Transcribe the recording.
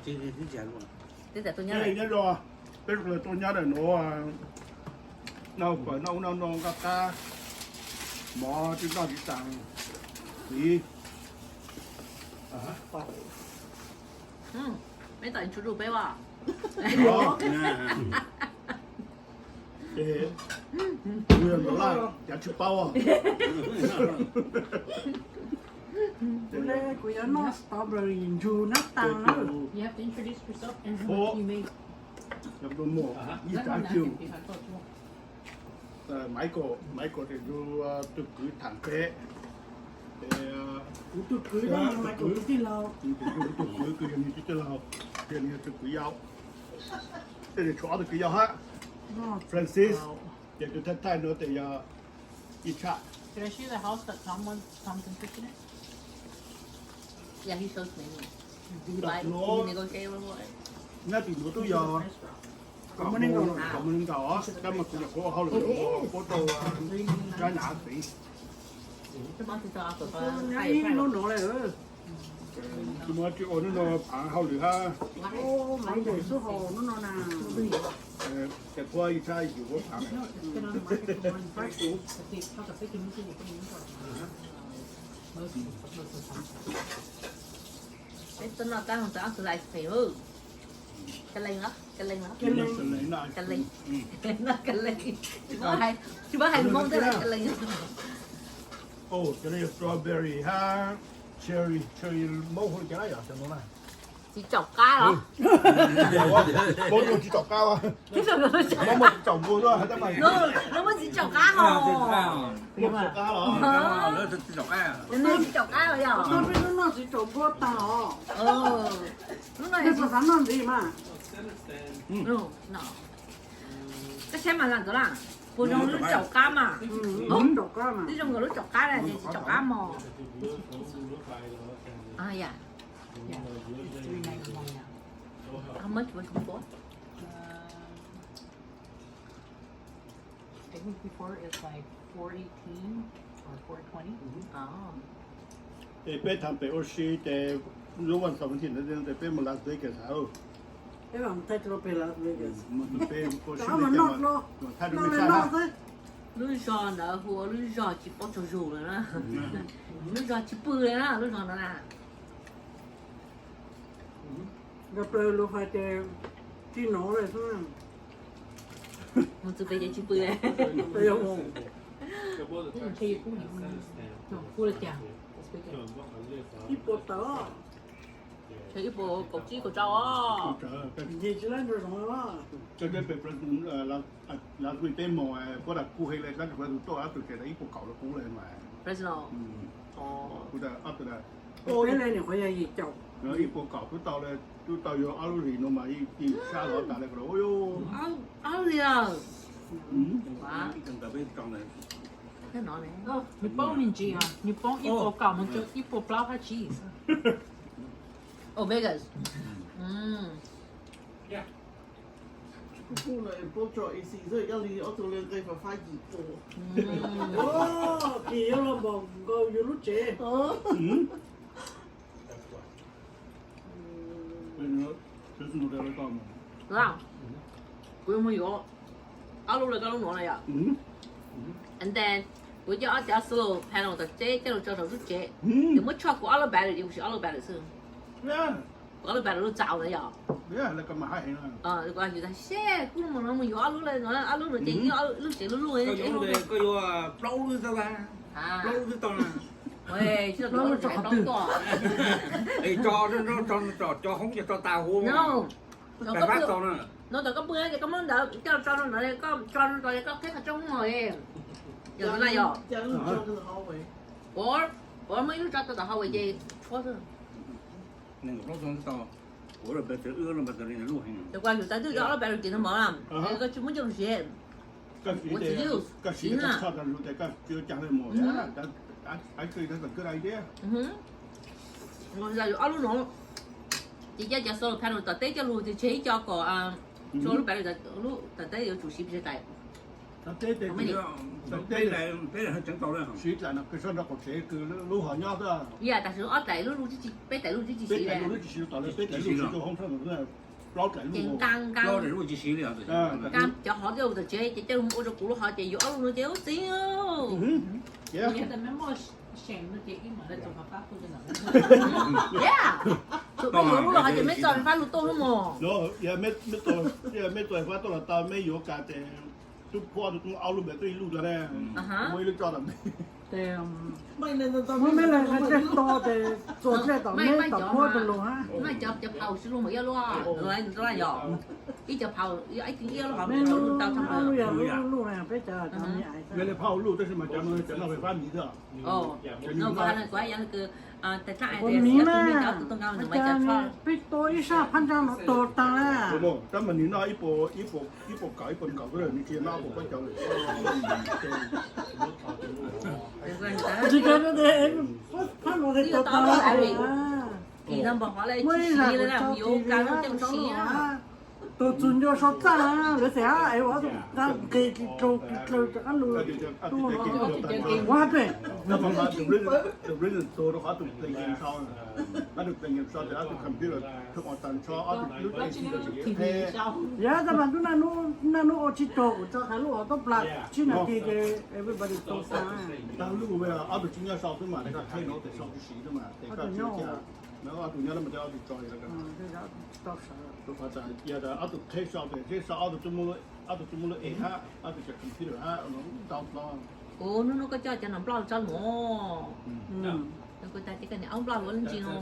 Nyob zoo, peb sawv daws tuaj nyob ntawm nuav, noj fawm noj ub noj no nqaj qab, mov twb noj tsis tas, tiv. Meb tom ntsuj peb as. Ces kuv yog Ntaus Laj, cav tsis paub. Kuv yuav noj strawberry ntsug nab tas na. Yog tus muam ib tsav cwg. Michael, Michael tus kwv tham peb. Kuv tus kwv, Michael tus tij laug, tus kwv, tus kwv yog nws tus tij laug, yog nws tus kwv yau. Tej zaum tshuav ob tug kwv yau hab. Francis, ces tus thaij thaij nuav tes yog Ib Tshaj. Nyob tim nuav tub yog kaum moos, kaum moos nees nkaum, tab mas kuv nyuam qhuav ua hauj lwm, kuv nyuam qhuav puab tau China txiv. Ib lub no le. Tsis muaj tsis ua hnub no phaav hauj lwm hab. Ces puab Ib Tshaj yug puab phaav. Peb tuaj noj tag tau ob tug ice cream. Ka lees los, ka lees los, ka lees, ka lees, tsis paub hais lus Hmoob ntag, ka lees. Cov no yog strawberry hab cherry, cherry Hmoob hu li cas na yom, cov no na? Txiv tsaum qab los? Tsis tsaum qab, Hmoob muaj txiv tsaum npua, no muaj txiv tsaum qab hos. Txiv tsaum qab los? Txiv tsaum qab los yog? Peb hnub no txiv tsaum npua tag os. Hnub no yog txiv tsaum qab, noj ntxiv mas. Koj saib mas Ntxawm Laj, puas zoo lub tsaum qab mas? Lub tsaum qab mas, tib zoo nkaus lub tsaum qab na, ces txiv tsaum qab mog. How much was it for? I think before it's like four eighteen or four twenty. Es peb thaam pem ua si ces lub vas xaum ntawd tes peb mus Las Vegas xav. Peb ua si, lub zog ntawd hu ua lub zog tsis paub tsaug zug lawm na. Lub zog tsis pw li na, lub zog ntawd na. Nkawd plaws lus hais tias tsis nov lawm xwb. Mus txog pem ces tsis pw li. Ib puas tawm, ib puas kaum tsib kaum rau os. Nce tsis laib nraug zoov. Last week peb mus puab tas kuj heev le, tab sis kuv tus tuaj ob tug tsev tas ib puas kaum rau kuv le mas. Fresno. Kuv tas ob tug tas, peb le nyuam qhuav yog yim caum. Ib puas kaum twb tau le, twb tau yog ob lub hlis no mas yeej sab lov tas le ko. Ob hlis. Nws paub me ntsis, nws paub ib puas kaum mus rau ib puas plaub hab tsib. Oh, Vegas. Kuv kuj na paub tso isi xwb, yog li ob tug le nqe fab fab yim tus. Kis yuav los npaum nkaus yus lub tsev. Kuv yuav mus yuav ob lub le koj lub nuav na yom. And then kuv coj ob cov solar panel tom teb coj los tso saum lub tsev, ces muab tshoj kuv ob lub battery, ces kuv siv ob lub battery xwb. Kuv ob lub battery lub txaus ntawd yom. Kuv hais tias seb kuv mus no mus yuav ob lub le, ob lub no ces yeej lub tsev lub lub. Koj yuav plaub lub tau, plaub lub twb tau na. Tso hoob ces tso tas huv. No tom koj pw ces koj muab ntawd coj tso rau ntawd, koj tso rau koj qheb qhov rooj mog. Yog na yog. Ua, ua muaj ib lub tso tau tom hallway ces tshuab xwb. Ces kuv yus tas twb cov ob lub battery no npaum na, koj tsis muab coj lug siv. Koj siv, koj siv, koj tshoj tas lug tes koj tsis ua caag le mus. Ob lub no ces coj cov solar panel tom teb coj lug ces tseg ib co kom lub battery tom teb yuav tsum siv pes tsawg tais. Peb tes, peb tes siv dlaim no kws sab nraud qaum tsev kws lub hov nyob xwb. Yam tam sim no ob dlaim lub, peb dlaim lub twb tsis siv, peb dlaim lub tsis siv, tom lawv peb dlaim lub siv rau hoob thawj no, plaub dlaim lub, plaub dlaim lub tsis siv li. Cov hov coj mus tom tsev ces coj mus ua rau kuv lub hov ces yuav ob lub no ces ub txiv. Tsuas peb yuav lub los ho ces meb tso fais fab lug tuaj xwb mog. Meb tso fais fab tuaj los tau, meb yuav kav tes tub phuab tus tub aub lub npe tuaj ib lub rau ne. Muaj ib lub tso tom meb. Muab meb le hais tias to tes txuas tes tom meb tom phuab tus lug hab. Cov phau sib lug mas ib lub, yog ib cov phau, ib lub hov, meb lub, lub yog lub, lub lub peb cov, meb le phau lub tab sis mas cov no cov noj fais fab miv xwb. Miv mas, peb to ib sab phab ntsa no tag tag na. Tab mas nws noj ib puas, ib puas kaum ib puas nkaum xwb, nws tsis noj ob puas plaub caug lawm. Tsis, phab no tes to tag na. Muaj ib zag kuv tso tis, tus txug ncua sau txaj na, lawv xav es ua tus nqes kis dlaws kis dlaws rau qab lug tuaj no. Ua pem. Yog tab mas ntuj nag nub ua tsis raug kuv tso qhov lub hov tob plas tsib nas this ces everybody tau xa. Tag lub ob tug tsis nyob sau xwb mas, qheb no tes sau tsis siv xwb mas, tes koj tsis cia, ob tug nyob lawm mas tes ob tug tso. Yog tas ob tug qheb sau tes seb sau ob tug tub muab lub es hab, ob tug cov computer hab no tau hlo. Ub, hnub no koj coj cov nom nploj tso mog. Koj tas ces koj niam aub nploj luav ntsis no.